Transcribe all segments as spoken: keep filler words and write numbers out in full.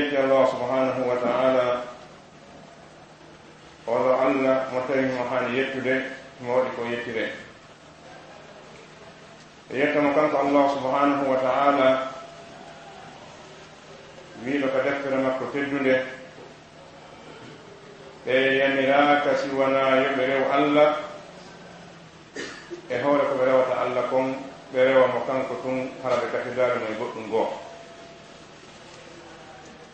Yetti Allah subhanahu wa ta'ala, oɗo Allah mo tawi mo haani yettude, mo waɗi ko yettire. E yetta mo kanko Allah subhanahu wa ta'ala, wiiɗo ka deftere makko teddunde, ɓe yamiraaka si wanaa yo ɓe rew Allah, e hoore ko ɓe rewata Allah kon, ɓe rewa mo kanko tun, hara ɓe katidaali mo e goɗɗum goo.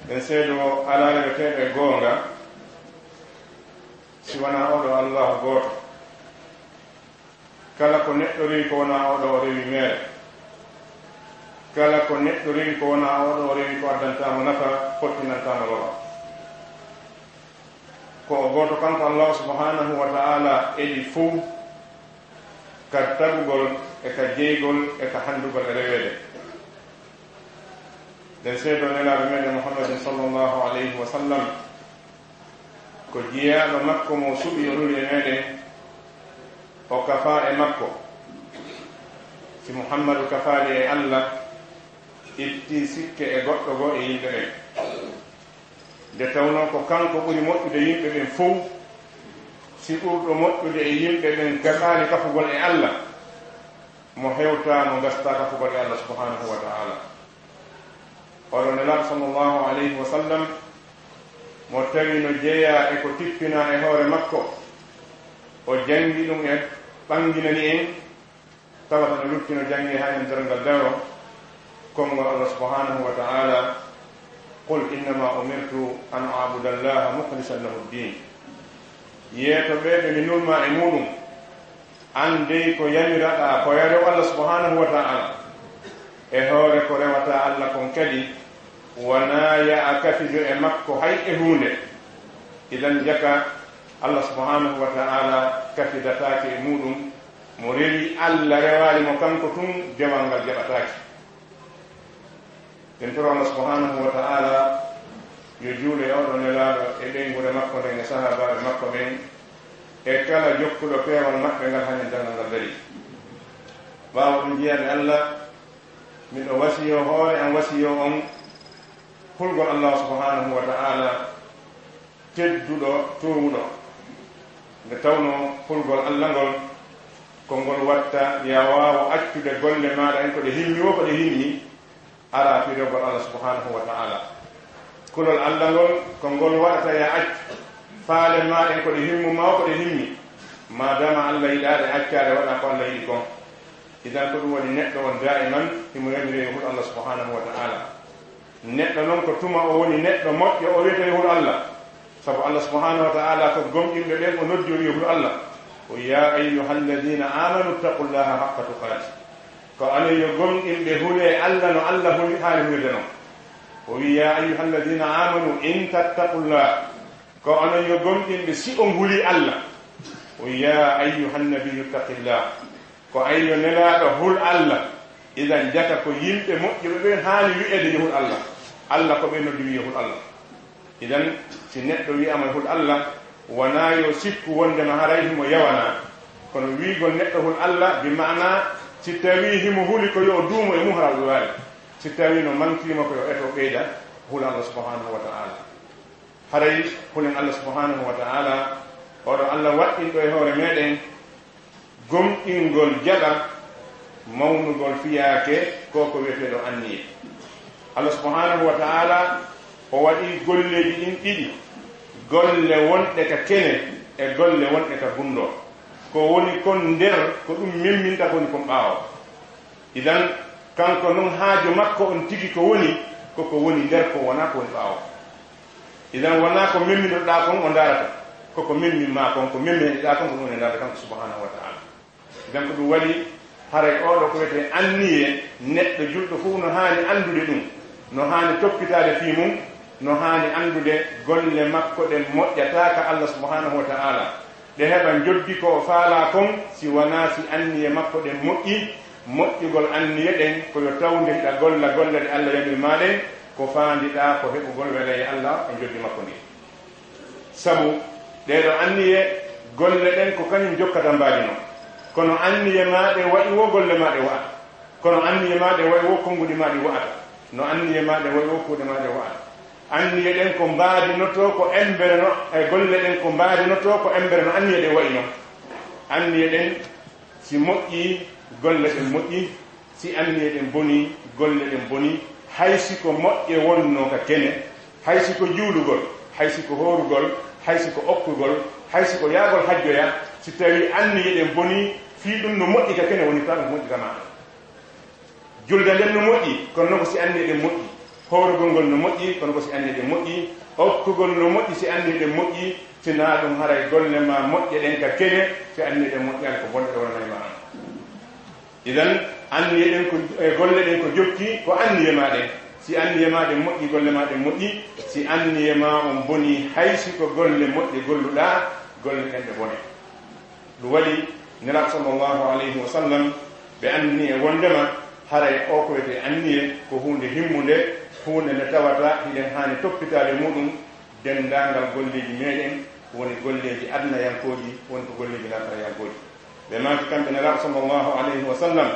Ɓen seedo alaa reweteeɗo e goonga, si wanaa oɗo Allah gooto. Kala ko neɗɗo rewi ko wonaa oɗo, o rewi meere. Kala ko neɗɗo rewi ko wonaa oɗo, o rewi ko addantaa mo nafa, fottinantaa mo lora. Ko o gooto kanko Allah subhanahu wa ta'ala eɗi fow, ka tagugol e ka jeygol e ka handugol e reweede. Nden seedo nelaaɗo meɗen Muhammadin sallallahu alayhi wa sallam, ko jiyaaɗo makko mo suɓi o nuli e meɗen, o kafaa e makko. Si Muhammadu kafaali e Allah, itti sikke e goɗɗo goo e yimɓe ɓen. Nde tawnoo ko kanko ɓuri moƴƴude yimɓe ɓen fow, si ɓurɗo moƴƴude e yimɓe ɓen gasaali kafugol e Allah, mo hewtaa, mo gastaa kafugol e Allah subhanahu wa ta'ala. Oɗo Nelaaɗo sallallahu alayhi wa sallam, mo tawi no jeyaa e ko tippinaa e hoore makko, o janngi ɗum e ɓanginani en, tawata no lutti no janngi haa ñande darngal daro, konngol Allah subhanahu wa ta'ala, "Qul innama umirtu an a'buda Allaha mukhlisan lahu ddin." Yeeto ɓe ɓe mi nulmaa e muɗum, an dey ko yamiraɗaa ko yo a rew Allah subhanahu wa ta'ala, e hoore ko rewataa Allah kon kadi, wanaa yo a kafido e makko hay e huunde. Idan jaka Allah subhanahu wa ta'ala kafidataake e muɗum, mo rewi Allah rewaali mo kanko tun, dewal ngal jaɓataake. En toro Allah subhanahu wa ta'ala yo juulu e oɗo nelaaɗo e ɓeynguure makko nden e sahaabaaɓe makko ɓen e kala jokkuɗo peewal maɓɓe ngal haa ñande darngal ngal darii. Ɓaawo ɗum, jiyaaɓe Allah, miɗo wasiyoo hoore am, wasiyoo on hulgol Allah subhanahu wa ta'ala tedduɗo, toowuɗo. Nde tawnoo hulgol Allah ngol, ko ngol watta yo a waawu accude golle maaɗa en ko ɗe himmi woo ko ɗe himmi, ara firogol Allah subhanahu wa ta'ala. Kulol Allah ngol, ko ngol waɗata yo a accu faale maaɗa en ko ɗe himmu maa woo ko ɗe himmi, maadaama Allah yiɗaa ɗe, accaa ɗe, waɗa ko Allah yiɗi kon. Idan ko ɗum waɗi neɗɗo on daa'iman himo yamiri yo hul Allah subhanahu wa ta'ala. Neɗɗo non ko tuma o woni neɗɗo moƴƴo, o wiyata yo hul Allah. Sabu Allah subhanahu wa ta'ala ko gomɗinɓe ɓen o noddi, o wi'i hul Allah. O, "Ya ayyuhalladhina amanu ittaqullaha haqqa tuqatih." Ko onon yo gomɗinɓe, hulee Allah no Allah huli, haani hulude non. O wi'i, "Ya ayyuhalladhina amanu in tattaqullah." Ko onon yo gomɗinɓe, si on hulii Allah. O, "Ya ayyuhan nabiyyu ittaqillah." Ko ay yo nelaaɗo hul Allah. Idan jaka ko yimɓe moƴƴuɓe ɓen haani wi'eede yo hul Allah. Allah ko ɓe noddi wi'i yo hul Allah. Idan si neɗɗo wi'ama hul Allah, wanaa yo sikku wondema haray himo yawanaa. Kono wi'ugol neɗɗo hul Allah, bi maana si tawii himo huli ko yo o duumo e mum, hara o ɗuwaali. Si tawii no mankiima ko yo eto ɓeyda hula Allah subhanahu wa ta'ala. Haray hulen Allah subhanahu wa ta'ala, oɗo Allah waɗɗinɗo e hoore meɗen gomɗingol jaɓa mawnugol fiyaake ko ko wi'eteeɗo anniye. Allah subhanahu wa ta'ala o waɗi golleeji ɗin ɗiɗi, golle wonɗe ka kene e golle wonɗe ka gunndoo. Ko woni kon nder, ko ɗum memminta, ko woni kon ɓaawo. Idan, kanko non haaju makko on tigi ko woni, ko ko woni nder, ko wonaa ko woni ɓaawo. Idan, wonaa ko memminoɗaa kon o ndaarata, ko ko memmin maa kon, ko memmeɗaa kon, ko ɗum woni ndaarata kanko subhanahu wa ta'ala. Idan, ko ɗum waɗi haray oɗo ko wiyetee anniye, neɗɗo julɗo fof no haani anndude ɗum, no haani toppitaade fii mum, no haani anndude golle makko ɗen moƴƴataa ka Allah subhanahu wa ta'ala. Ɗe heɓa njoddi ko o faalaa kon, si wanaa si anniye makko ɗen moƴƴi, moƴƴugol anniye ɗen ko yo tawnde hiɗa golla golle ɗe Allah yamir maa ɗen, ko faandiɗaa ko heɓugol welayee Allah e njoddi makko ndin. Sabu ɗee ɗoo anniye, golle ɗen ko kañum jokkata mbaadi non. Kono anniye maa ɗen wa'i woo golle maa ɗen wa'ata. Kono anniye maa ɗen wa'i woo konnguɗi maa ɗin wa'ata. No anniye maa ɗen wa'i woo kuuɗe maa ɗen wa'ata. Anniye ɗen ko mbaadinotoo ko embere no, e golle ɗen ko mbaadinotoo ko embere no anniye ɗen wayi non. Anniye ɗen si moƴƴii, golle ɗen moƴƴii, si anniye ɗen bonii, golle ɗen bonii, hay si ko moƴƴe wonnoo ka kene, hay si ko juulugol, hay si ko hoorugol, hay si ko okkugol, hay si ko yaagol hajjoya, si tawii anniye ɗen bonii, fii ɗum no moƴƴi ka kene woni taa ɗum moƴƴi ka maaɗa. Julde nden no moƴƴi, kono noon ko si anniye ɗen moƴƴi. Hoorugol ngol no moƴƴi, kono ko si anniye ɗen moƴƴi. Okkugol no moƴƴi, si anniye ɗen moƴƴi. Sinaa ɗum, haray golle maa moƴƴe ɗen ka kene, si anniye ɗen moƴƴaali, ko bonɗe ɗe wonanay ma aan. Idan, anniye ɗen ko, e golle ɗen ko jokki, ko anniye maa ɗen. Si anniye maa ɗen moƴƴi, golle maa ɗen moƴƴi. Si anniye maa on bonii, hay si ko golle moƴƴe golluɗaa, golle ɗen ɗe bone. Ɗum waɗi Nelaaɗo sallallahu alayhi wa sallam, ɓe anndini e wonndema haray oo ko wiyetee anniye ko huunde himmunde, huunde nde tawata hiɗen haani toppitaade muuɗum denndaangal golleeji meeɗen, woni golleeji adnayankooji, woni ko golleeji laakarayankooji. Ɓe maaki kamɓe Nelaaɗo sallallahu alayhi wa sallam,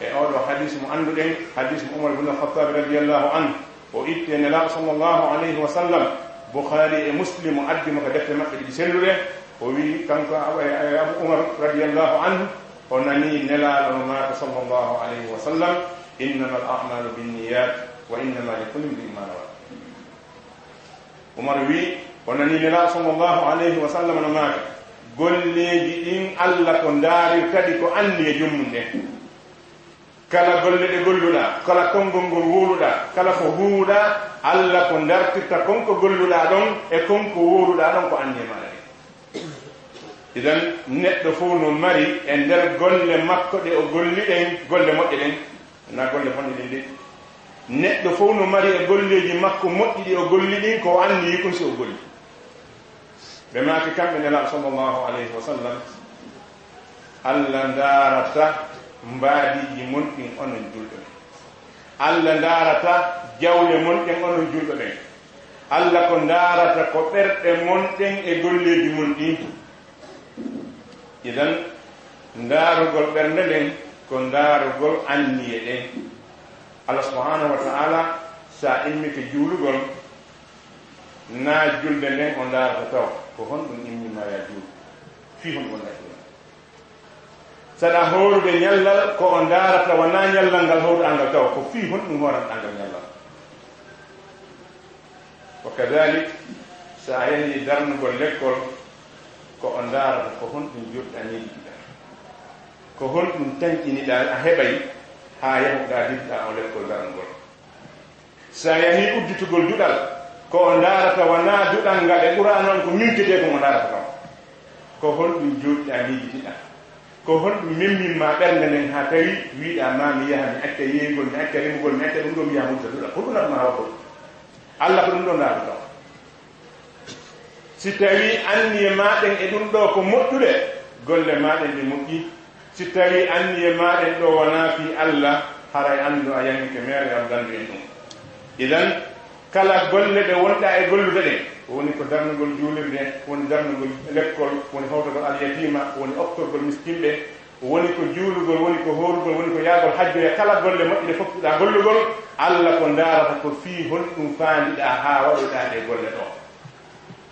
e oo ɗoo hadiis mo annduɗen, hadiis mo Umar ibn al-Khattab radiyallahu anhu, o itti e Nelaaɗo sallallahu alayhi wa sallam, Bukhari e Muslim o addi mo ka defte maɓɓe ɗiɗi selluɗe, o wi'i, kanko Abu, e, e Abu Umar radiyallahu anhu, o nanii Nelaaɗo no maaka sallallahu alayhi wa sallam, "Innamal a'malu binniyat, wa innama likulli imri'in ma nawa." Umar wi'i, o nanii Nelaaɗo sallallahu alayhi wa sallam no maaka, "Golleeji ɗin Alla ko ndaarirta ɗi ko anniye joom mum ɗen." Kala golle ɗe golluɗaa, kala konngol ngol wowluɗaa, kala ko huuwuɗaa, Alla ko dartirta kon ko golluɗaa ɗon e kon ko wowluɗaa ɗon ko anniye maaɗa ɗen. Idan, neɗɗo fof no mari e nder golle makko ɗe o golli ɗen, golle moƴƴe ɗen, na golle bonɗe ɗen de. Neɗɗo fof no mari e golleeji makko moƴƴi ɗi o golli ɗin, ko o anniyi kon si o golli. Ɓe maaki kamɓe Nelaaɗo sallallahu alayhi wa sallam, "Alla ndaarata mbaadiiji mon ɗin onon julɓe ɓen. Alla ndaarata jawle mon ɗen onon julɓe ɓen. Alla ko ndaarata ko ɓerɗe mon ɗen e golleeji mon ɗin." Idan, ndaarugol ɓernde nden ko ndaarugol anniye ɗen. Alla subhanahu wa ta'ala, sa immike juulugol, na julde nden o ndaarata taw, ko honɗum immi ma ya juul? Fii honɗum wonɗaa juula? Saɗa hoorude ñallal, ko o ndaarata wonaa ñallal ngal hooruɗaa ngal taw, ko fii honɗum hooranɗaa ngal ñallal? Wa kadalik, sa yahii darnugol lekkol, ko o ndaarata ko honɗum joɗɗaniɗaa, ko honɗum tanƴiniɗaa a heɓay haa yahuɗaa didɗaa o lekkol darnugol. Sa yahii udditugol duɗal, ko o ndaarata wonaa duɗal ngal e Qur'aana on ko ñuntetee kon o ndaarata kon. Ko honɗum jooɗiɗaa miijitiɗaa? Ko honɗum memmin ma ɓernde nden haa tawi wiiɗaa ma mi yaha mi acca yeeygol, mi acca remugol, mi acca ɗum ɗoo mi yaha mi udda duɗal? Ko ɗum naɓi ma waɗugol? Alla ko ɗum ɗoo ndaarata on. Si tawii anniye maa ɗen e ɗum ɗoo ko moƴƴuɗe, golle maa ɗen ɗe moƴƴi. Si tawii anniye maa ɗen ɗoo wonaa fii Alla, haray anndu a yamike meere am, danndu en ɗum. Idan, kala golle ɗe wonɗaa e gollude ɗen, woni ko darnugol juulirde, woni darnugol lekkol, woni hawtagol alyatiima, woni oktorgol miskinɓe, woni ko juulugol, woni ko hoorugol, woni ko yaagol hajjoya, kala golle moƴƴe ɗe fottuɗaa gollugol, Alla ko ndaarata ko fii honɗum faandiɗaa haa waɗoyɗaa ɗee golle ɗoo.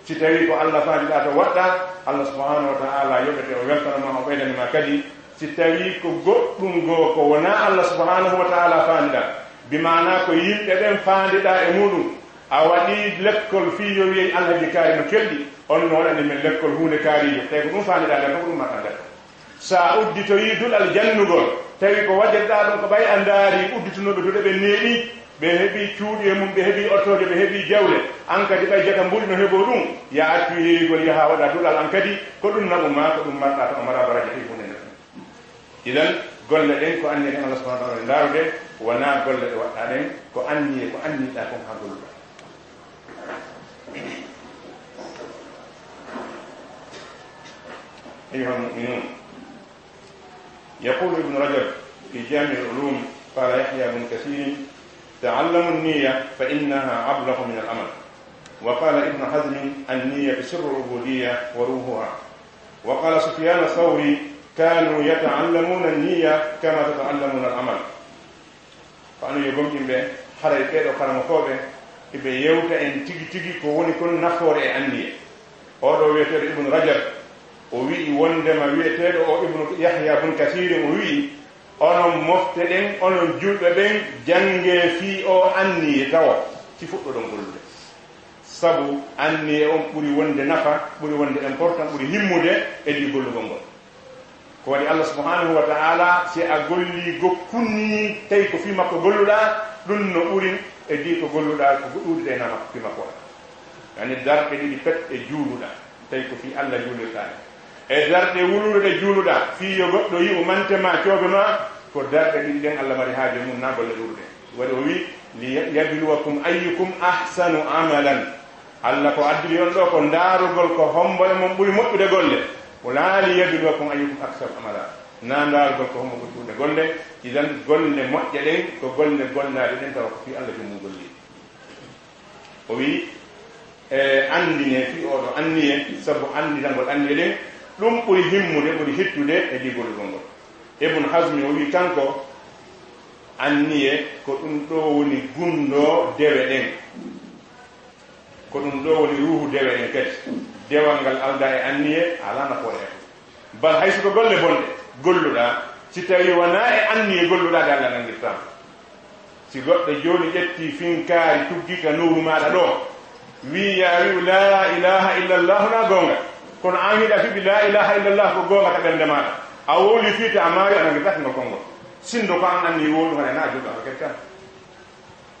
Si tawii ko Alla faandiɗaa to waɗɗaa, Alla subhanahu wa ta'ala yoɓete, o weltana ma, o ɓeydani ma kadi. Si tawii ko goɗɗum goo ko wonaa Alla subhanahu wa ta'ala faandiɗaa, bi maanaa ko yimɓe ɓen faandiɗaa e muuɗum, a waɗii lekkol fii yo wiyey Alhaji kaari no kelɗi, on no waɗani men lekkol huunde kaariijo, tawi ko ɗum faandiɗaa nder, ko ɗum marɗaa nder. Sa udditoyii duɗal jannugol, tawi ko wajirɗaa ɗum ko ɓay a ndaarii udditunooɓe duɗe ɓen neeɓii, ɓe heɓii cuuɗi e mum, ɓe heɓii otooje, ɓe heɓii jawle, an kadi ɓay jaka mbuuɗi no heɓoo ɗum, ya accu yeeyugol, yahaa waɗaa duɗal an kadi, ko ɗum naɓu maa, ko ɗum marɗaa, to a maraa baraaji fii huunde nden. Idan, golle ɗen ko anniye ɗen Allah subhanahu wa ta'ala ndaarude, wonaa golle ɗe waɗɗaa ɗen, ko anniye, ko anniyiɗaa kon haa golluɗaa. أيها المؤمنون، يقول ابن رجب في جامع العلوم، قال يحيى بن كثير: "تعلموا النية فإنها أبلغ من العمل." وقال ابن حزم: "النية سر العبودية وروحها." وقال سفيان الثوري: "كانوا يتعلمون النية كما تتعلمون العمل." Ko onon yo gomɗinɓe, haray ɓee ɗoo karamokooɓe, Iɓe yewta en tigi tigi ko woni kon nafoore e anniye. Oɗo wiyeteeɗo Ibnu Rajab, o wi'i wondema wiyeteeɗo o Ibnu Yahya bun Kasirin, o wi'i, "Onon mofte ɗen, onon julɓe ɓen, jannge fii o anniye tawa si fuɗɗoɗon gollude. Sabu anniye on ɓuri wonde nafa, ɓuri wonde important, ɓuri himmude e ɗi gollugol ngol." Ko waɗi Allah subhanahu wa ta'ala, si a golli gokkunni, tawi ko fii makko golluɗaa, ɗum no ɓuri e ɗi ko golluɗaa ko ɗuuɗi ɗe na makko fii makko. Yani darɗe ɗiɗi pet ɗe juuluɗaa, tawi ko fii Allah juulirɗaa ɗe. E darɗe wuluure ɗe juuluɗaa, fii yo goɗɗo yi'u mante ma, coobe ma, ko darɗe ɗiɗi ɗen Allah mari haaje mum, na golle ɗuuɗe. Waɗi o wi, "Li yabluwakum ayyukum ahsanu amalan." Allah ko addiri on ɗo ko ndaarugol ko hombo e mon ɓuri moƴƴude golle. Wala li yabluwakum ayyukum aksaru amala. Na ndaarugol ko hombo ɓuri ɗuuɗe golle. Idan golle moƴƴe ɗen ko golle gollaaɗe ɗen tawa ko fii Allah joom mum golli. O wi, e, anndine fii oɗo anniye, sabu annditangol anniye ɗen, ɗum ɓuri himmude, ɓuri hittude e ɗi gollugol ngol. Ibn Hazmi o wi kanko, anniye ko ɗum ɗo woni gunndoo dewe ɗen. Ko ɗum ɗo woni ruuhu dewe ɗen kadi. Dewal ngal aldaa e anniye, alaa nafoore e ɗum. Bal hay si ko golle bonɗe golluɗaa, si tawii wanaa e anniye golluɗaa ɗe, Allah nanngirtaa ma. Si goɗɗo jooni ƴetti finkaari tuggi ka nowru maaɗa ɗo, wii yaa wi'u laa ilaaha illallahu na goonga, kono aan hiɗa fiɓi laa ilaaha illallahu ko goonga ka ɓernde maaɗa, a wowli fii ta a maayi, a nanngirtaake ngol konngol. Sinndo ko aan anniye wowluɗo, haɗa na a julɗo, a kadi kan.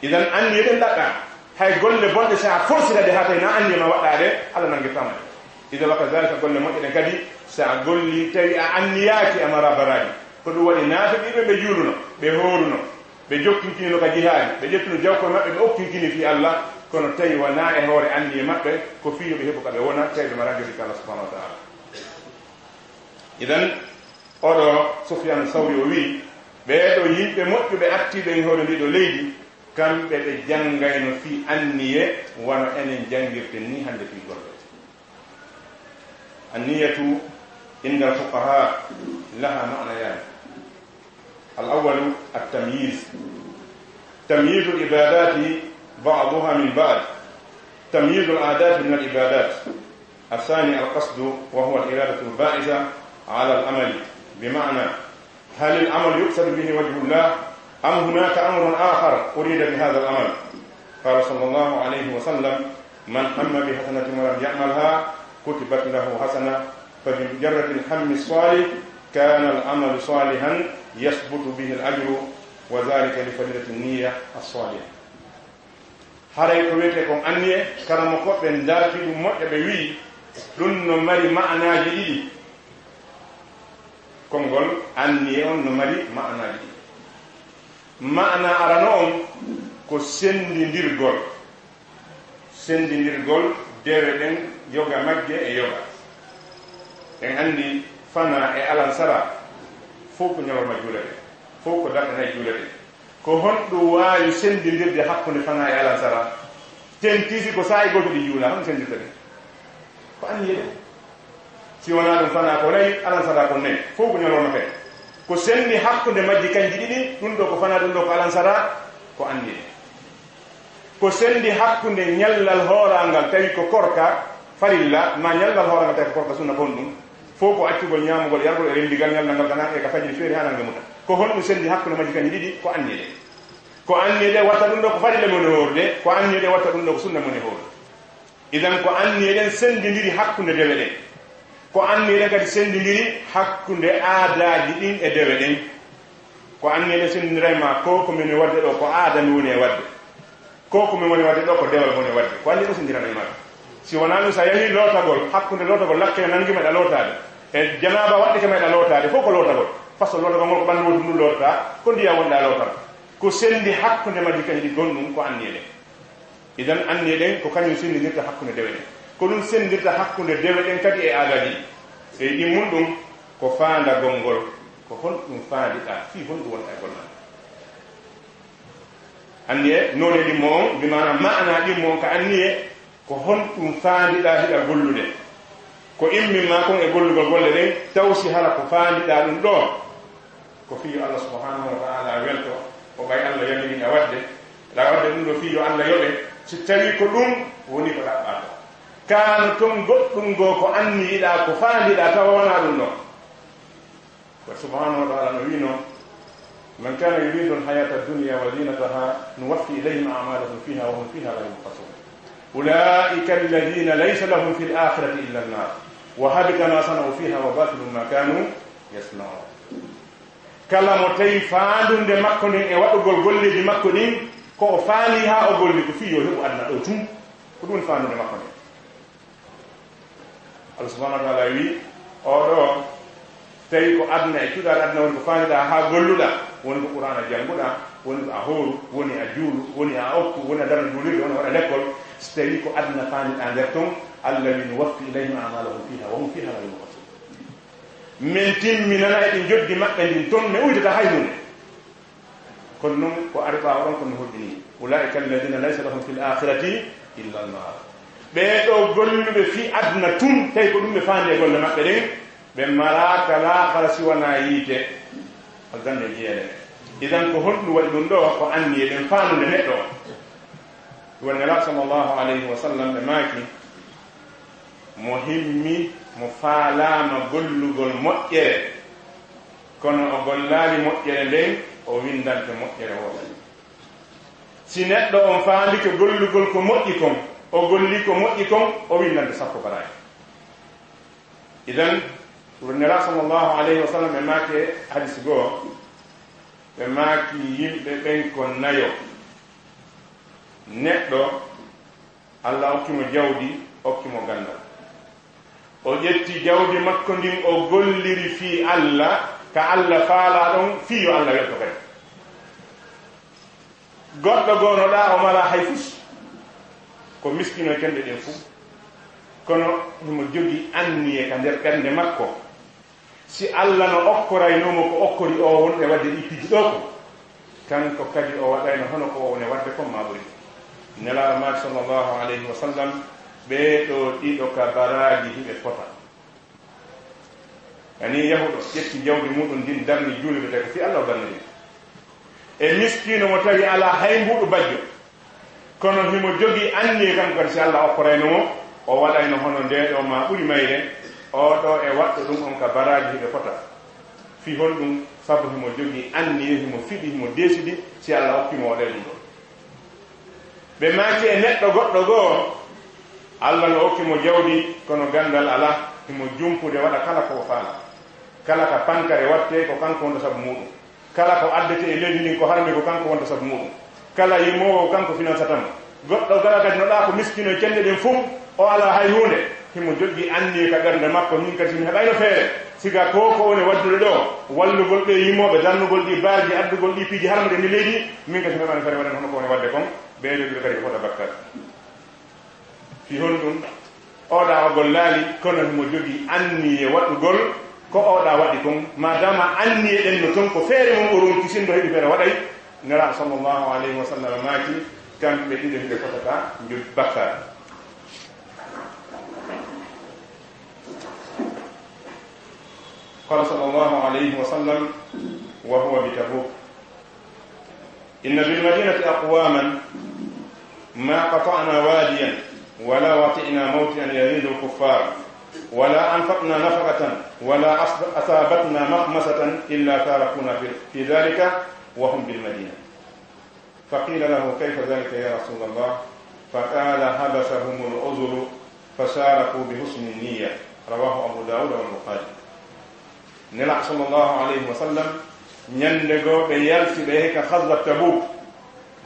Idan anniye ɗen ɗaɗɗaa. Hay golle bonɗe, si a forsira ɗe haa tawi na anniye ma waɗɗaa ɗe, Allah nanngirtaa ma ɗe. Idan wa kazalika golle moƴƴe ɗen kadi, si a golli tawi a anniyaaki, a maraa baraaji. Ko ɗum waɗi naafiqiiɓe ɓe juuluno, ɓe hooruno, ɓe jokkinkinino ka jihaadi, ɓe ƴettuno jawkoy maɓɓe, ɓe okkinkini fii Allah, kono tawi wanaa e hoore anniye maɓɓe, ko fii yo ɓe heɓu ka ɓe wona, tawi ɓe maraa joddi ka Allah subhanahu wa ta'ala. Idan, oɗo Sufyaan Sawri o wi'i, ɓee ɗo yimɓe moƴƴuɓe attiiɓe e hoore ndii ɗo leydi, kamɓe ɓe janngayno fii anniye wano enen janngirten nii hannde fii golle. Anniyatu inda al-fuqahaa laha ma'nayaani. Al-awwalu at-tamyiz. Tamyizul ibaadaati ba'duhaa min ba'd. Tamyizul aadaati min al-ibaadaat. الثاني القصد، وهو الإرادة الباعثة على العمل، بمعنى: هل العمل يقصد به وجه الله، أم هناك أمر آخر أريد بهذا العمل؟ قال صلى الله عليه وسلم: من هم بحسنة ولم يعملها كتبت له حسنة، فبمجرد الهم الصالح كان العمل صالحا يثبت به الأجر، وذلك لفضيلة النية الصالحة. Haray ko wiyetee kon anniye, karamokooɓe ndarti ɗum moƴƴa, ɓe wi'i, ɗum no mari ma'anaaji ɗiɗi. Konngol anniye on no mari ma'anaaji ɗiɗi. Ma'ana arano on ko senndindirgol. Senndindirgol dewe ɗen, yoga majje e yoga. En anndi fanaa e alansara, fow ko ñalorma juulete, fow ko darɗe nay juulete. Ko honɗum waawi senndindirde hakkunde fanaa e alansara? Tentii si ko saa'i gooto ɗi juulaa, honɗum senndirta ɗe? Ko anniye ɗe. Si wanaa ɗum, fanaa ko nay, alansara ko nay, fow ko ñalorma kadi. Ko senndi hakkunde majji kanji ɗiɗi, ɗum ɗo ko fanaa, ɗum ɗo ko alansara, ko anniye. Ko senndi hakkunde ñallal hooraangal, tawi ko korka farilla, maa ñallal hooraangal, tawi ko korka sunna, ko honɗum? Fow ko accugol ñaamugol, yargol e renndigal ñallal ngal, kana e ka fajiri feeri haa nannge muta. Ko honɗum senndi hakkunde majji kanji ɗiɗi? Ko anniye ɗe. Ko anniye ɗe watta ɗum ɗo ko farilla mo woni hoorude, ko anniye ɗe watta ɗum ɗo ko sunna mo woni hoorude. Idan ko anniye ɗen senndindiri hakkunde dewe ɗen. Ko anniye ɗen kadi senndindiri hakkunde aadaaji ɗin e dewe ɗen. Ko anniye ɗen senndindiray ma ko, ko min woni waɗde ɗo, ko aada mi woni e waɗde. Ko, ko min woni waɗde ɗo, ko dewal mo woni waɗde. Ko anniye ɗen senndirana ma. Si wanaa ɗum, si a yahii lootagol, hakkunde lootagol lakkere nangi ma ɗa lootaade, e janaaba waɗɗike ma ɗa lootaade, fow ko lootagol. Façon lootagol ngol ko ɓanndu wootu ndun lootataa, ko ndiyam woni ɗa lootataa. Ko senndi hakkunde majji kanji ɗi gonɗum ko anniye ɗen. Idan anniye ɗen ko kañum senndindirta hakkunde dewe ɗen. Ko ɗum senndirta hakkunde dewe ɗen kadi e aadaaji ɗi. E ɗimmun ɗum ko faandagol ngol, ko honɗum faandiɗaa, fii honɗum wonɗaa e gollal. Anniye, noone ɗimmo on, bi maana, maana ɗimmo on ka anniye, ko honɗum faandiɗaa hiɗa gollude? Ko immin maa kon e gollugol golle ɗen, taw si hara ko faandiɗaa ɗum ɗoo, ko fii yo Allah subhanahu wa ta'ala welto, ko ɓay Allah yamiri a waɗde, ɗa waɗde ɗum ɗoo fii yo Allah yoɓe, Si tawii ko ɗum woni ko ɗaɓɓaa ko, kaano toon goɗɗum goo ko anniyiɗaa, ko faandiɗaa, tawa wonaa ɗum ɗoon. Ko subhaanahu wa taala no wiinoo: "Man kaana yuriidu l-hayaata d-dunyaa wa ziinatahaa nuwaffi ilayhim a'maalahum fiihaa wa hum fiihaa laa yubxasuun. Ulaa'ika lladiina laysa lahum fi l-aaxirati illa n-naar, wa habita maa sana'uu fiihaa wa baatilun maa kaanuu yasna'uun." Kala mo tawi faandunde makko nden e waɗugol golleeji makko ɗin, ko o faali haa o golli ko fii yo heɓu aduna ɗoo tun, ko ɗum woni faandunde makko nden. Allah subhaanahu wa taala wii, oo ɗoo, tawi ko aduna e cuɗaare aduna woni ko faandiɗaa haa golluɗaa, woni ko Qur'aana jannguɗaa, woni ko a hooru, woni a juulu, woni a okku, woni a darna juulirde, woni a waɗa lekkol, si tawii ko aduna faandiɗaa nder ton, Allah wii: "Nuwaffi ilayhim a'maalahum fiihaa wa hum fiihaa laa yubxasuun." Min timminana e ɗi njoddi maɓɓe ndin ton, ɓe udditataa hay huunde. Kono non ko ari ɓaawo ɗon, kono no hoɗɗini: "Ulaa'ika lladiina laysa lahum fi l-aaxirati illa n-naar." Ɓee ɗoo golluɓe fii aduna tun, tawi ko ɗum ɓe faandi e golle maɓɓe ɗen, ɓe maraaka laakhara si wanaa yiite, aljanna e jeyeede. Idan ko honɗum waɗi ɗum ɗoo? Ko anniye ɗen faandude neɗɗo on. Wonde Nelaaɗo sallallahu alayhi wa sallam ɓe maaki: "Mo himmi, mo faalaama gollugol moƴƴere, kono o gollaali moƴƴere nden, o winndante moƴƴere wootere. Si neɗɗo on faandike gollugol ko moƴƴi kon, o golli ko moƴƴi kon, o winndante sappo baraaji." Idan, Nelaaɗo sallallahu alayhi wa sallam ɓe maaki e hadis goo, ɓe maaki yimɓe ɓen ko nayo. Neɗɗo, Allah okki mo jawdi, okki mo ganndal. O ƴetti jawdi makko ndin, o golliri fii Allah, ka Allah faalaa ɗon, fii yo Allah welto kadi. Goɗɗo goo no ɗaa, o maraa hay fus, ko miskiino e cenɗe ɗen fuu. Kono himo jogii anniye ka nder ɓernde makko. Si Allah no okkoraynoo mo ko okkori oo wonɓe waɗde ɗii piiji ɗoo kon, kanko kadi o waɗayno hono ko o woni waɗde kon maa ɓuri. Nelaaɗo maaki sallallahu alayhi wa sallam, ɓee ɗoo ɗiɗo ka baraaji hiɓe fota. Ani yahuɗo ƴetti jawdi muuɗum ndin darni juulirde ko fii Allah o darniri. E miskiino mo tawi alaa hay mbuuɗu bajjo. Kono himo jogii anniye kanko kadi, si Allah okkorayno mo, o waɗayno hono ndee ɗoo maa ɓuri mayre, oo ɗoo e waɗɗo ɗum on ka baraaji hiɓe fota. Fii honɗum? Sabu himo jogii anniye, himo fiɗi, himo deesidi, si Allah okki mo o waɗay ɗum ɗoo. Ɓe maaki e neɗɗo goɗɗo goo, Allah no okki mo jawdi, kono ganndal alaa, himo jumpude waɗa kala ko o faalaa. Kala ka pankare wattee, ko kanko wonta sabu muuɗum. Kala ko addetee e leydi ndin ko harmi, ko kanko wonta sabu muuɗum. Kala yimoowo, ko kanko finansata mo. Goɗɗo gara kadi no ɗaa ko miskiino e cenɗe ɗen fuu, o alaa hay huunde. Himo jogii anniye ka ɓernde makko, min kadi si mi heɓayno feere, siga ko ko woni waɗdude ɗoo, wallugol ɓee yimooɓe, darnugol ɗii baaji, addugol ɗii piiji harmuɗe ndi leydi, min kadi si mi heɓayno feere waɗan hono ko woni waɗde kon, ɓee ɗoo ɗiɗo kadi ko fota bakkaat. Fii honɗum? Oo ɗaa o gollaali, kono himo jogii anniye waɗugol ko oo ɗaa waɗi kon. Maadaama anniye ɗen no ton, ko feere mum o ronki, sinno heɓi feere waɗay. Nelaaɗo sallallahu alayhi wa sallam maaki, kamɓe ɗiɗo hiɓe fotata njoɓdi bakkaat. Qaala sallallahu alayhi wa sallam wa huwa bi Tabuuk: إن بالمدينة أقواما ما قطعنا واديا ولا وطئنا موطئا يغيظ الكفار ولا أنفقنا نفقة ولا أص-، أصابتنا مخمصة إلا فارقونا في، في ذلك وهم بالمدينة. فقيل له: كيف ذلك يا رسول الله؟ فقال: حبسهم العذر فشاركوا بحسن النية. رواه أبو داود والبخاري. Nelaaɗo sallallahu alayhi wa sallam, ñannde goo ɓe yalti, ɓe yahi ka Ghazwat Tabuuk,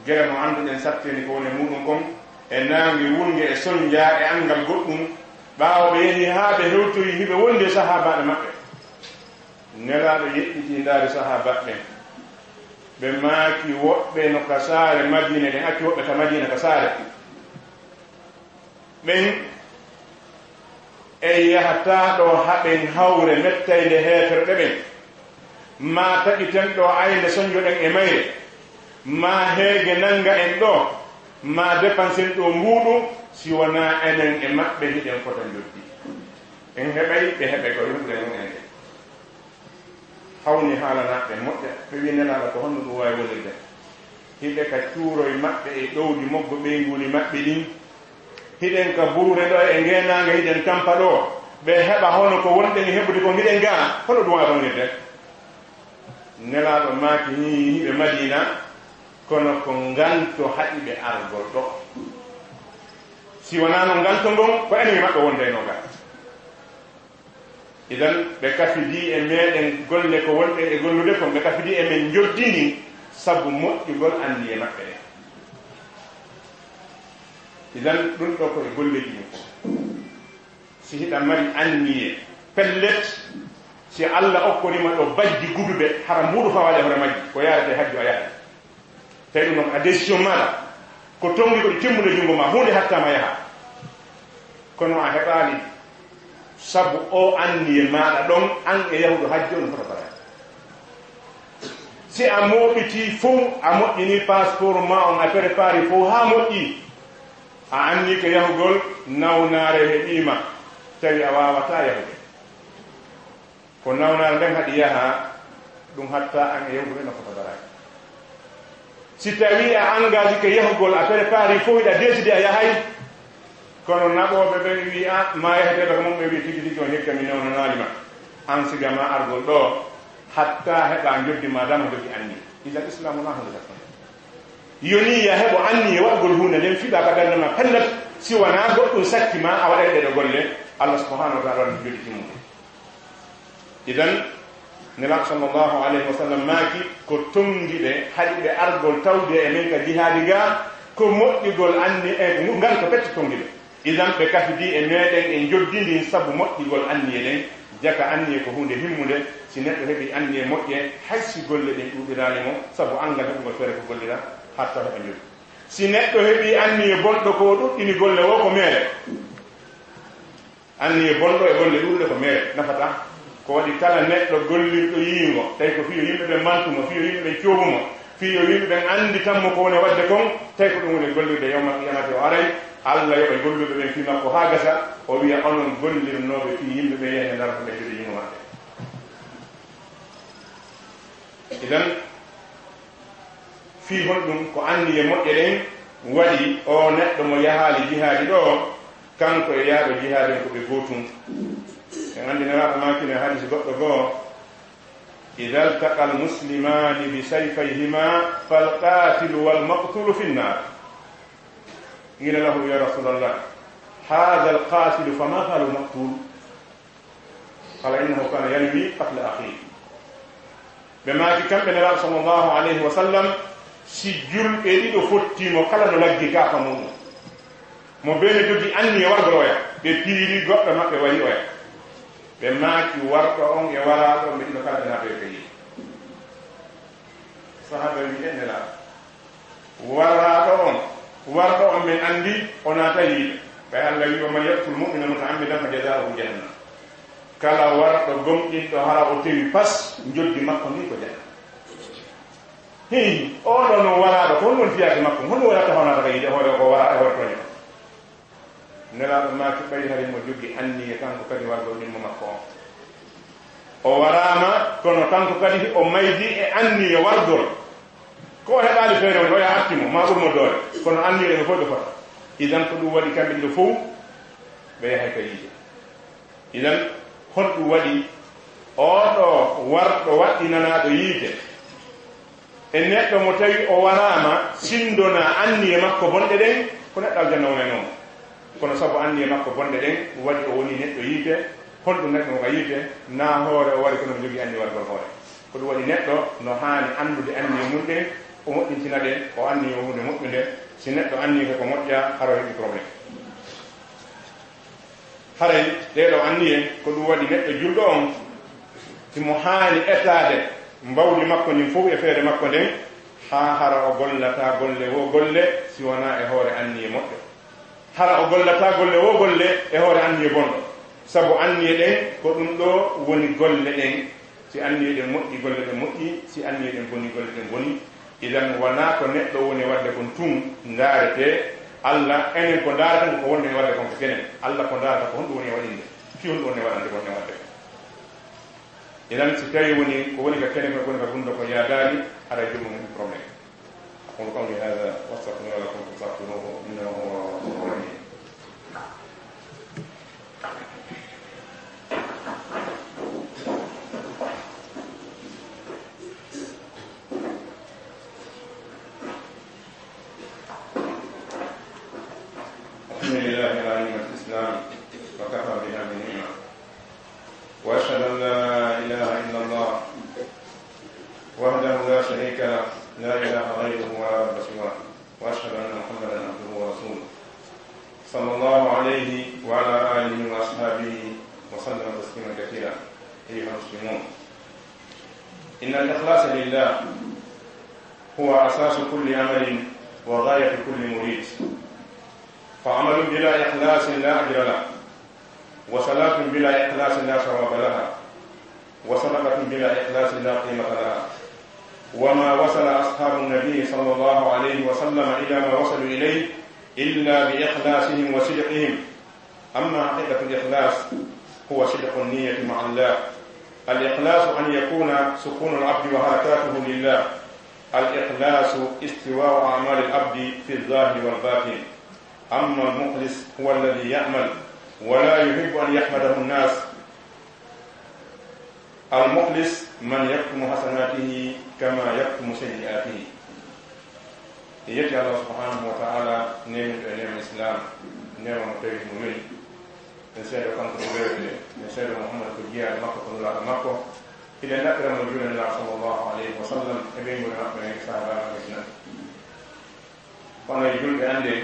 gere mo annduɗen satteeni ko woni e muuɗum kon, e naange wulnge, e sonnjaa, e anngal goɗɗum. Ɓaawo ɓe yahi haa ɓe hewtoyi hiɓe wondi e sahaabaaɓe maɓɓe. Nelaaɗo yeƴƴitii ndaari sahaabaaɓe ɓen. Ɓe maaki woɓɓe no ka saare Madiina, ɓen acci woɓɓe ka Madiina ka saare. Ɓen en yahataa ɗoo haa ɓen hawre mettaynde heeferɓe ɓen, maa taƴiten ɗoo aynde sonnjoɗen e mayre, maa heege nannga en ɗoo, maa depansen ɗoo mbuuɗu, si wonaa enen e maɓɓe hiɗen fota njoɓdi. En heɓay, ɓe heɓay, ko yimɓe mum en ɓe. Hawni haalanaaɓe moƴƴa, ɓe wi'i: Nelaaɗo, ko honno ɗum waawi wonirde? Hiɓe ka cuuroy maɓɓe e ɗowdi moggo ɓeynguuli maɓɓe ɗin. Hiɗen ka buruure ɗo e ngeenaange hiɗen tampa ɗo. Ɓe heɓa hono ko wonɗen e heɓude kon hiɗen gaana. Hono ɗum wona ɗon yedde? Nelaaɗo maaki ni hiɓe Madiina, kono ko nganto haɗi ɓe argol ɗo. Si wanaano nganto ngon, ko enen e maɓɓe wonde no gaa. Idan, ɓe kafidi e meɗen golle ko wonɗen e gollude kon, ɓe kafidi e men njoddini sabu moƴƴugol anniye maɓɓe ɗen. Idan, ɗum ɗo ko e golleeji mum fof. Si hiɗa mari anniye, pellet, si Alla okkorima ɗo bajji guduɓe, hara mbuuɗu fawaade hoore majji, ko yaarete hajju a yahay. Tawi ɗum noon a décision maaɗa, ko tonngi ko ɗi timmude junngo ma, huunde hattaama yaha. Kono a heɓaali, sabu o anniye maaɗa ɗon, an e yahuɗo hajji on fota baraade. Si a mooɓitii fof, a moƴƴinii passeport ma on, a préparé fof haa moƴƴi, a anniike yahugol, nawnaare heɓiima, tawi a waawataa yahude. Ko nawnaare nden haɗi yaha, ɗum hatta an e yawtude no fota baraade. Si tawii a engagike yahugol, a préparé fof, hiɗa décidé a yahay, kono naɓooɓe ɓen wii, "A, ma yaheteeɗo ko mon?" Ɓe wii, "Tigi tigi on hikka mi newnanaali ma. An siga ma argol ɗo, hatta heɓa njoddi ma dama jogii anniye." Idan Islaam wonaa huunde takkunde. Yonii ya heɓo anniye waɗugol huunde nden, fiɓa ka darnde ma pellet, si wonaa goɗɗum sakki ma a waɗay ɗee ɗoo golle, Allah subhanahu wa taala waɗa njoddi timmude. Idan, Nelaaɗo sallallahu alayhi wa sallam maaki, ko tonngi ɓe, haɗi ɓe argol tawde e men ka jihaadi ga, ko moƴƴugol anni-, e ngal ko pette tonngi ɓe. Idan, ɓe kafidi e meɗen e njoddindi sabu moƴƴugol anniye ɗen. Jaka anniye ko huunde himmunde, si neɗɗo heɓi anniye moƴƴe, hay si golle ɗen ɗuuɗiraali mo, sabu anngal heɓugol feere ko gollira, hatta heɓa njoddi. Si neɗɗo heɓi anniye bonɗo ko o ɗuɗɗini golle woo ko meere. Anniye bonɗo e golle ɗuuɗuɗe ko meere, nafataa. Ko waɗi kala neɗɗo gollirɗo yiingo, tawi ko fii yo yimɓe ɓen mantu mo, fii yo yimɓe ɓen coobu mo, fii yo yimɓe ɓen annditan mo ko woni waɗde kon, tawi ko ɗum woni gollirde yawmal qiyamati o aray, Allah yoɓa golluɓe ɓen fii makko haa gasa, o wiya, "Onon gollirnooɓe fii yimɓe ɓen yahi e ndaar ko ɓe jogii yiingo maɓɓe." Idan, fii honɗum? Ko anniye moƴƴe ɗen waɗi o neɗɗo mo yahaali jihaadi ɗo, kanko e yahaaɓe jihaadi on ko ɓe gootum. En anndi Nelaaɗo maakino e hadisi goɗɗo goo, "Idaa iltaqa al-muslimaani bi sayfayhimaa fal qaatilu wal maqtuulu fin naar." Qiila lahu, "Ya Rasuulallah, haadha al-qaatilu famaa baalu al-maqtuul?" Qaala, "Innahu kaana yanwii qatla akhiihi." Ɓe maaki kamɓe Nelaaɗo sallallahu alayhi wa sallam, si julɓe ɗiɗo fottii mo kala no laggi kaafa muɗum, mo bee no jogii anniye wargol oya, ɓe piiri goɗɗo maɓɓe wari oya. Ɓe maaki, "Warɗo on e waraaɗo on ɓe ɗiɗo kala ɓe naatoyay ka yiite." Sahaaba en mbi'i, "Nelaaɗo, waraaɗo on, warɗo on men anndi o naatay yiite. Ɓay Allah wi'i, 'Wa man yaqtul mu'minan muta'ammidan fa jazaa'uhu jahannam.'" Kala warɗo gomɗinɗo hara o tewi pas, njoddi makko ndi ko jahannam. Hii, oɗo no waraaɗo, ko honɗum woni fiyaake makko? Honɗum woni hatta o naata ka yiite hoore ko waraaɗo, hoore tooño? Nelaaɗo maaki, ɓay hari mo jogii anniye kanko kadi wargol ɗimmo makko on. O waraama, kono kanko kadi o maydi e anniye wargol. Ko o heɓaali feere woni, oya arti mo, maa ɓur mo doole. Kono anniye ɗen fof ɗo fota. Idan ko ɗum waɗi kamɓe ɗiɗo fof, ɓe yahay ka yiite. Idan, honɗum waɗi oɗo warɗo waɗɗinanaaɗo yiite? E neɗɗo mo tawi o waraama sindona anniye makko bonɗe ɗen, ko neɗɗo aljanna wonayno mo. Kono sabu anniye makko bonɗe ɗen, waɗi o woni neɗɗo yiite. Honɗum neɗɗo mo ka yiite? Naa hoore o wari kono mo jogii anniye wargol hoore. Ko ɗum waɗi neɗɗo no haani anndude anniye mum ɗen, o moƴƴintina ɗe, o anniye huunde moƴƴunde. Si neɗɗo anniike ko moƴƴa, hara o heɓi problème. Haray ɗee ɗoo anniye, ko ɗum waɗi neɗɗo julɗo on, himo haani etaade mbawdi makko ndin fof e feere makko nden, haa hara o gollataa golle woo golle si wanaa e hoore anniye moƴƴo. Hara o gollataa golle woo golle e hoore anniye bonɗo. Sabu anniye ɗen, ko ɗum ɗoo woni golle ɗen. Si anniye ɗen moƴƴi, golle ɗen moƴƴi. Si anniye ɗen boni, golle ɗen boni. Idan, wanaa ko neɗɗo woni waɗde kon tun ndaaretee. Alla, enen ko ndaareten ko, ko wonɗen e waɗde kon ko kenen. Alla ko ndaarata ko honɗum woni e waɗinde, fii honɗum woni e waɗande ko wonɗen waɗde kon. Idan, si tawii woni ko woni ka kene kon, ko woni ka gunndoo kon yaadaali, haray joomum heɓi problème. أقول قولي هذا وأستغفر الله لكم فاستغفروه إنه هو الغفور الرحيم. الحمد لله على نعمة الإسلام وكفى بها من نعمة. وأشهد أن لا إله إلا الله وحده لا شريك له، لا إله غيره ولا رب سواه. وأشهد أن محمدا عبده ورسوله، صلى الله عليه وعلى آله وأصحابه وسلم تسليما كثيرا. أيها المسلمون، إن الإخلاص لله هو أساس كل عمل وغاية كل مريد، فعمل بلا إخلاص لا أجر له، وصلاة بلا إخلاص لا ثواب لها، وصدقة بلا إخلاص لا قيمة لها. وما وصل أصحاب النبي صلى الله عليه وسلم إلى ما وصلوا إليه إلا بإخلاصهم وصدقهم. أما حقيقة الإخلاص هو صدق النية مع الله. الإخلاص أن يكون سكون العبد وحركاته لله. الإخلاص استواء أعمال العبد في الظاهر والباطن. أما المخلص هو الذي يعمل ولا يحب أن يحمده الناس. المخلص من يكتم حسناته كما يكتم سيئاته. En yetti Allah subhanahu wa ta'ala, neemiɗo e neema Islam, neema mo tawi mo yoni. En seedo kanko ko weeɓe, en seedo Muhammad ko jiyaaɗo makko, ko nulaaɗo makko. Hiɗen ɗaɓɓira mo juulde Nulaaɗo sallallahu alayhi wa sallam e ɓeynguure maɓɓe e sahaabaaɓe maɓɓe. Kono e julɓe, annden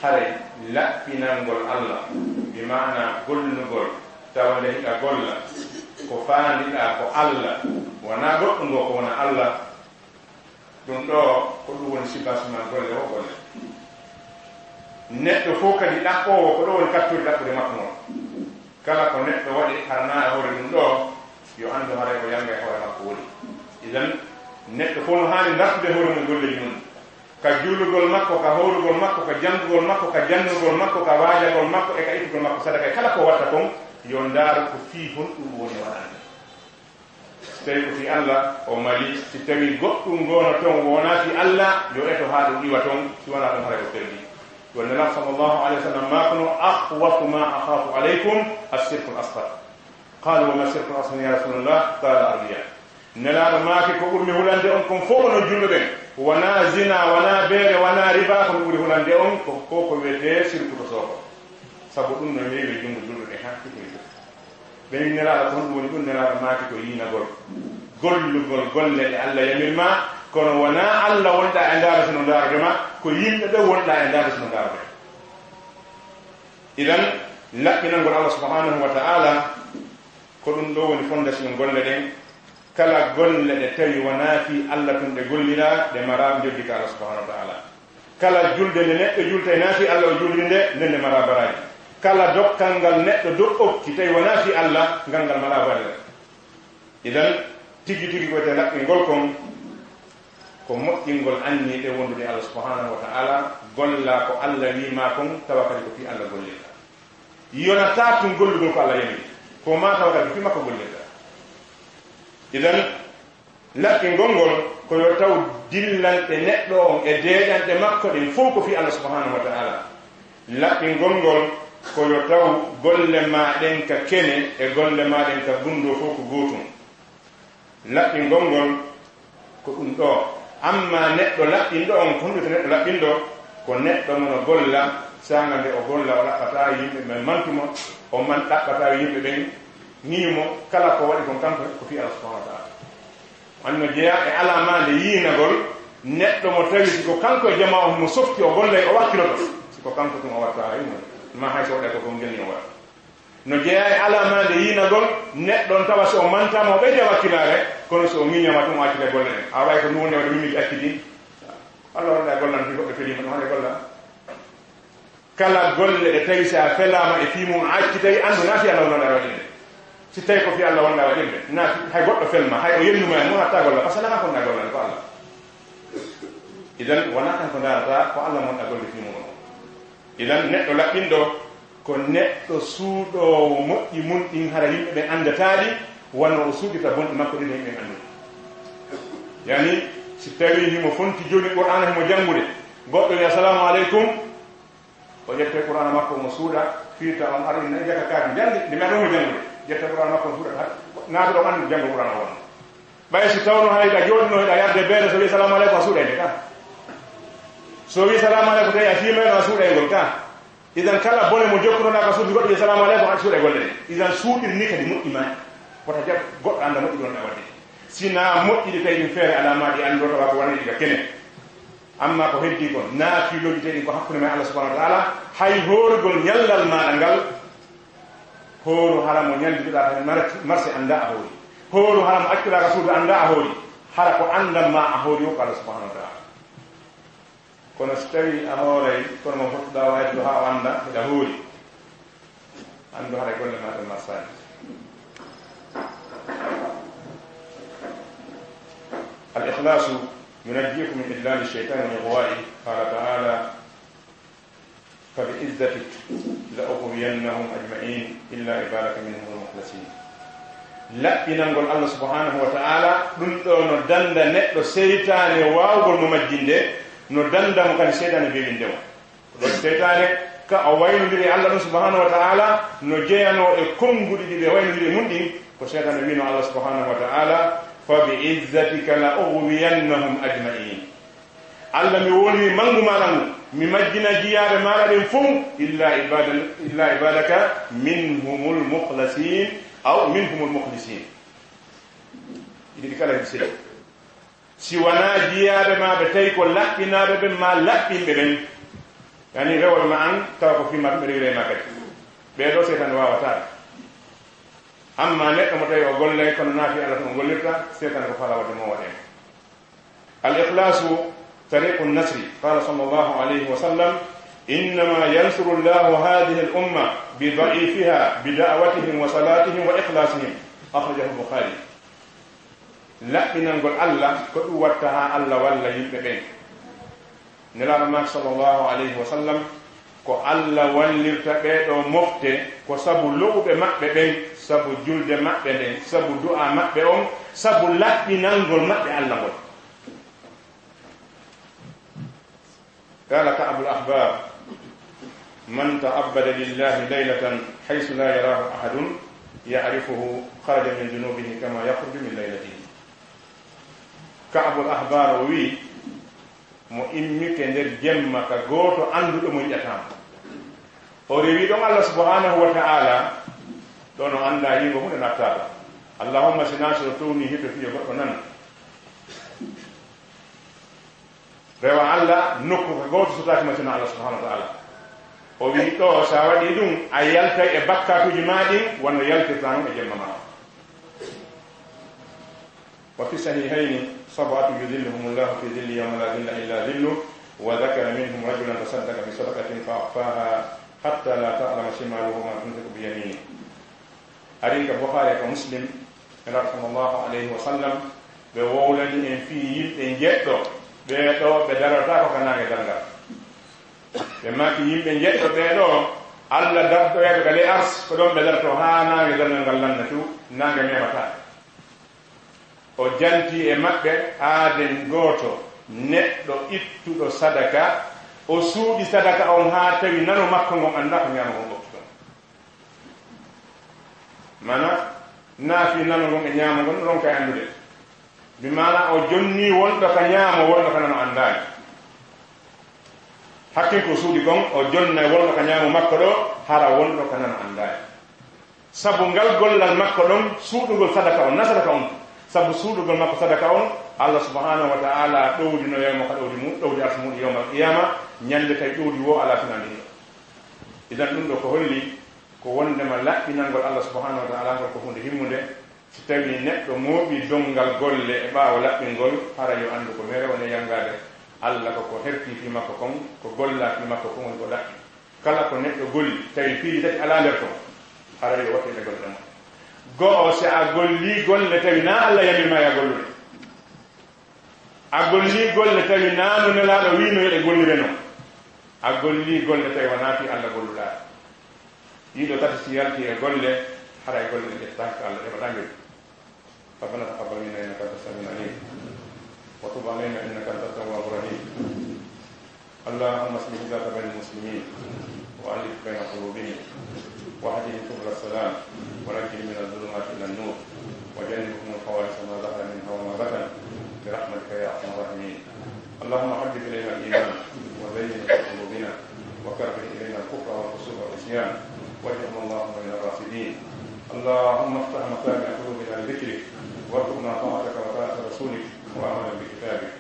haray laɓɓinangol Allah, bi maana gollugol, tawa nde hiɗa golla, ko faandiɗaa ko Allah, wonaa goɗɗo ngo, ko wona Allah. Ɗum ɗoo, ko ɗum woni sibasma golle o golle. Neɗɗo fof kadi ɗaɓɓoowo, ko ɗo woni katturi ɗaɓɓude makko ngon. Kala ko neɗɗo waɗi harnaa e hoore ɗum ɗoo, yo anndu haray o yanga e hoore makko woni. Idan, neɗɗo fof no haani dartude hoore mum golleeji mum. Ka juulugol makko, ka hoorugol makko, ka janngugol makko, ka jannugol makko, ka waajagol makko, e ka ittugol makko sadaka, e kala ko watta kon, yo ndaaru ko fii honɗum woni waɗande. Si tawii ko fii Allah o mali, si tawii goɗɗum ngono ton wonaa fii Allah, yo eto haa ɗum iwa ton, si wanaa ɗum haray o perdi. Wonde Nulaaɗo sallallahu alayhi wa sallam maakuno, "Akhwafu ma akhafu alaykum ash-shirkul asghar." Qaalu, "Wa ma shirkul asghar ya Rasulallah?" Qaala, "Ar-riya." Nelaaɗo maaki, "Ko ɓurmi hulande on kon fof onon julɓe ɓen, wonaa zina, wonaa beere, wonaa riba, ko mi ɓuri hulande on ko, ko, ko wiyetee sirku to sooko." Sabu ɗum no heewi e junngo julɓe ɓen haa hikka e jokki. Ɓen Nelaaɗo, ko honɗum woni ɗum? Nelaaɗo maaki, "Ko yiinagol, gollugol golle ɗe Allah yamir ma, kono wonaa Allah wonɗaa e ndaaro sino ndaarude ma, ko yimɓe ɓe wonɗaa e ndaaro sino ndaarude ma." Idan, laɓɓinangol Allah subhanahu wa ta'ala, ko ɗum ɗo woni fondation golle ɗen. Kala golle ɗe tawi wonaa fii Allah tun ɗe golliraa, ɗe maraa njoddi ka Allah subhanahu wa ta'ala. Kala julde nde neɗɗo jultay naa fii Allah o juuliri nde, nden nde maraa baraaji. Kala dokkal ngal neɗɗo do-, okki tawi wonaa fii Allah, ngal ngal maraa valeur. Idan, tigi tigi ko wiyetee laɓɓingol kon, ko moƴƴingol anniye ɗe wondude e Allah subhanahu wa ta'ala, golla ko Allah wii maa kon, tawa kadi ko fii Allah gollirta. Yonataa tun gollugol ko Allah yamiri, ko maa tawa kadi ko fii makko gollirta. Idan, laɓɓingol ngol ko yo taw dillanɗe neɗɗo on e deeƴanɗe makko ɗen fof ko fii Allah subhanahu wa ta'ala. Laɓɓingol ngol ko yo taw golle maa ɗen ka kene e golle maa ɗen ka gunndoo fof ko gootum. Laɓɓingol ngol ko ɗum ɗoo. Ammaa neɗɗo laɓɓinɗo on, ko honɗum wiyetee neɗɗo laɓɓinɗo? Ko neɗɗo mo no golla, saanga nde o golla, o ɗaɓɓataa yimɓe ɓen mantu mo, o man ɗaɓɓataa yimɓe ɓen ŋiñu mo, kala ko waɗi kon kanko ko fii Allah subhanahu wa ta'ala. An no jeyaa e alaamaande yiinagol neɗɗo mo tawi si ko kanko e jamaa on mo softi o gollay, o wakkiloto, si ko kanko tun o watta hay hunde, maa hay so waɗay ko kon gelni o waɗa. No jeyaa e alaamaande yiinagol neɗɗo on tawa si o mantaama o ɓeydi e wakkilaare, kono si o ŋiñaama tun o accita golle ɗen. A waɗay ko nduwonde waɗi min miɗo acciti. Allah wonɗaa e gollal fii goɗɗo feliima ɗum hannde gollal. Kala golle ɗe tawi si a felaama e fii mum a accitay, anndu naa fii Allah wonɗaa waɗirde. Si tawi ko fii Allah wonɗaa waɗirde, naa hay goɗɗo felma, hay o yennuma e mum hatta golla, parce que alaa kanko wonɗaa gollal ko Allah. Idan wonaa kanko ndaarata ko Allah wonɗaa golle fii mum on. Idan neɗɗo laɓɓinɗo ko neɗɗo suuɗoowo moƴƴi mun ɗin hara yimɓe ɓen anndataa ɗi, wano o suuɗirta bonɗi makko ɗin yimɓe ɓen anndude. Yani, Si tawii himo fonti jooni Qur'aana himo janngude, goɗɗo wi'a, "Salaamu aleykum." O ƴettee Qur'aana makko, omo suuɗa, firta, on ari, nayi jaka kaari, janngi, nde meɗa mo janngude. Ƴetta Qur'aana makko, omo suuɗa, naatuɗo on anndi janngo Qur'aana on. Ɓay si tawno hay ɗa jooɗino, hiɗa yarde beere, so wi'i, "Salaamu aleykum," a suuɗay nde ka. So wi'i, "Salaamu aleykum," tawi a fiimayno, a suuɗay ngol ka. Idan kala bone mo jokkunoɗaa ka suudu goɗɗo, wi'i, "Salaamu aleykum," a suuɗay golle ɗen. Idan suuɗiri ni kadi moƴƴi ma, wota jaɓ goɗɗo annda moƴƴi ɗon a waɗde. Si na moƴƴi ɗi tawi ɗin feere alaa ma, ɗi anndo tawa ko woni ɗi ka kene. Amma ko heddii kon, naafiilooji tawi ɗin ko hakkunde ma e Allah subhanahu wa ta'ala, hay hoorugol ñallal maaɗa ngal, hooru hara mo ñannduɗaa tan mar-, marse annda a hoori. Hooru hara mo accuɗaa ka suudu annda a hoori. Hara ko anndan ma a hoori woo ko Allah subhanahu wa ta'ala. Kono si tawii a hooray, kono mo fottuɗaa waylude haa o annda hiɗa hoori, anndu haray golle maa ɗen marsaani. الإخلاص ينجيكم من إضلال الشيطان وإغوائه. قال تعالى: فبعزتك لأغوينهم أجمعين إلا عبادك منهم المخلصين. Laɓɓinangol Allah subhanahu wa ta'ala, ɗum ɗo no danda neɗɗo seytaane waawgol mo majjinde, no danda mo kadi seytaane bewinde mo. Ko ɗon seytaane ka o waynondiri e Allah ɗum subhanahu wa ta'ala, no jeyanoo e konnguɗi ɗi ɓe waynondiri e mun ɗin, ko seytaane wiino Allah subhanahu wa ta'ala, "Fa bi izzatika la ughwiyannahum ajma'in." Allah, mi wowlini manngu maaɗa ngu, mi majjina jiyaaɓe maaɗa ɓen fow, illa ibada-, illa ibadaka minhumul mukhlasin, aw minhumul mukhlisin. Ɗiɗi kala hiɗi seli. Si wanaa jiyaaɓe maa ɓe tawi ko laɓɓinaaɓe ɓen maa laɓɓinɓe ɓen, yani rewooɓe ma an, tawa ko fii ma tun ɓe rewira e maa kadi. Ɓee ɗoo seytaane waawataa ɓe. Amma neɗɗo mo tawi o gollay kono naafi Allah tun o gollirta, seytaane ko faalaa waɗde mo waɗee. Al-ikhlasu tariqu nasri. Qala sallallahu alayhi wa sallam: "Innama yansuru Allahu hadhihi al-umma bi da'ifiha bi da'watihim wa salatihim wa ikhlasihim." Akhrajahu al-Bukhari. Laɓɓinangol Allah, ko ɗum watta haa Allah walla yimɓe ɓen. Nelaaɗo maako, sallallahu alayhi wa sallam, ko Allah wallirta ɓee ɗoo mofte, ko sabu lo'uɓe maɓɓe ɓen, sabu julde maɓɓe nden, sabu du'aa maɓɓe on, sabu laɓɓinangol maɓɓe Allah ngol. قال كعب الأحبار: من تعبد لله ليلة حيث لا يراه أحد يعرفه خرج من ذنوبه كما يخرج من ليلته. Ka'bul Ahbar o wi'i, mo immike nder jemma ka gooto annduɗo mo yi'ataa mo. O rewi ɗon Allah subhanahu wa ta'ala, ɗon o anndaa yi'ungo mo, ɗon o nattaa ɗon. Allahumma, si naa so o towni hito fiyo goɗɗo nana. Rewa Allah nokku ka gooto sotaaki ma sinaa Allah subhanahu wa ta'ala. O wi'i ɗoo, so a waɗii ɗum, a yaltay e bakkaatuuji maa ɗin, wano yaltirtaa non e jemma maa on. وفي الصحيحين: سبعة يظلهم الله في ظله يوم لا ظل إلا ظله، وذكر منهم رجلا تصدق بصدقة فأخفاها حتى لا تعلم شماله ما تنفق بيمينه. Arii ka Bukhari e ka Muslim, Nelaaɗo sallallahu alayhi wa sallam, ɓe wowlani en fii yimɓe njeɗɗo, ɓee ɗoo ɓe darotaako ka naange darngal. Ɓe maaki yimɓe njeɗɗo ɓee ɗoo, Allah dartoyaaɓe ka ley Ars, ko ɗon ɓe daroto haa naange darngal ngal lanna tu, naange memataa. O janti e maɓɓe, aaden gooto neɗɗo ittuɗo sadaka, o suuɗi sadaka on haa tawi nano makko ngon anndaa ko ñaama ngon ɓofti ton. Maana, naa fii nano ngon e ñaama ngon ronka e anndude. Bi maana o jonni wonɗo ka ñaamo, wonɗo ka nano anndaani. Hakkin ko suuɗi gon, o jonnay wonɗo ka ñaamo makko ɗoo, hara wonɗo ka nano anndaani. Sabu ngal gollal makko ɗon, suuɗugol sadaka on, na sadaka on, sabu suuɗugol makko sadaka on, Allah subhanahu wa ta'ala ɗowdinoyay mo ka ɗowdi mu-, ɗowdi arsi muɗum yawmal qiyama, ñande tawi ɗowdi woo alaa finandi ɗo. Idan ɗum ɗo ko holli ko wondema laɓɓinangol Allah subhanahu wa ta'ala ngol ko huunde himmunde. Si tawii neɗɗo mooɓii donngal golle e ɓaawo laɓɓingol, hara yo anndu ko mere woni e yanngaade Allah ko ko hertii fii makko kon, ko gollaa fii makko kon woni ko ɗaɓɓi. Kala ko neɗɗo golli, tawi piiji tati alaa nder ton, haray yo waɗtu e golle ɗen. Go'o, si a gollii golle tawi naa Allah yamir ma yo a gollu ɗe. A gollii golle tawi naa no Nelaaɗo wiino yo ɗe gollire non. A gollii golle tawi wanaa fii Allah golluɗaa. Ɗii ɗoo tati si yaltii e golle, haray golle ɗen ƴettaaka ka Allah, heɓataa ngel. ربنا تقبل منا إنك أنت السميع العليم. وتب علينا إنك أنت التواب الرحيم. اللهم أصلح ذات بين المسلمين وألف بين قلوبهم واهدهم سبل السلام ونجهم من الظلمات إلى النور وجنبهم الفواحش ما ظهر منها وما بطن برحمتك يا أرحم الراحمين. اللهم حبب إلينا الإيمان وزينه في قلوبنا وكره إلينا الكفر والفسوق والعصيان واجعلنا اللهم من الراشدين. اللهم افتح مصابيح قلوبنا لذكرك وارزقنا طاعتك وطاعة رسولك وعملا بكتابك.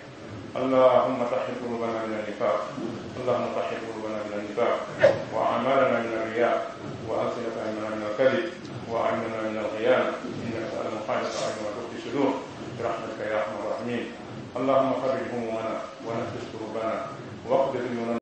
اللهم طهر قلوبنا من النفاق. اللهم طهر